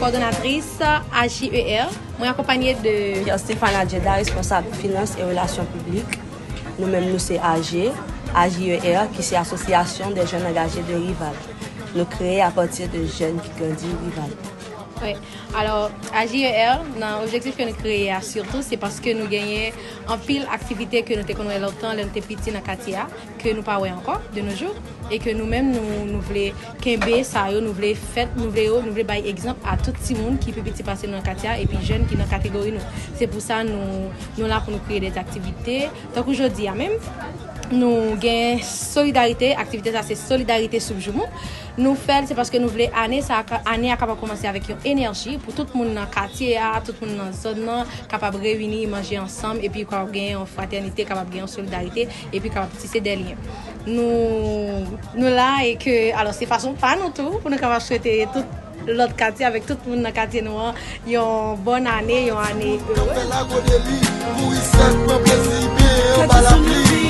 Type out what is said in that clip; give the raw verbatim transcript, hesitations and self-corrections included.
Kòdonatris A J E R, mwen akonpanye de Pierre Stéphane Adjeda, responsab finans e relasyon piblik. Nou menm nou se A G, A J E R, ki se Association des Jeunes Engagés de Rival. Nou kreye apati de jèn ki grandi Rival. Wi. Alò, A J E R, nan objektif ke nou kreye a sitou, se paske nou genyen anpil aktivite ke nou te konn wè lontan lè nou te piti nan katye a, ke nou pa wè ankò de nos jours, e ke nou menm nou, nou vle kenbe sa yo, nou vle fèt, nou vle yo, nou vle bay egzanp a tout timoun ki pi piti pase nou nan katye a, epi jèn ki nan kategori nou. Se pou sa nou, nou la pou nou kreye de aktivite. Tankou jodi a menm, nou gen solidarite, aktivite sa se solidarite soup joumou. Nou fè l, se paske nou vle ane sa, ane a kapab kòmanse avèk yon enèji pou tout moun nan katye a, tout moun nan zòn nan, kapab reyini, manje ansanm, epi kapab gen yon fratènite, kapab gen yon solidarite, epi kapab tise de lyen. Nou, nou la e ke, alò, se fason pa nou tou, pou nou kapab swete tout lòt katye avèk tout moun nan katye nou an, yon bòn ane, yon ane ere. Fè lago de li, kouri sèk, pran plezi, benyen anba lapli.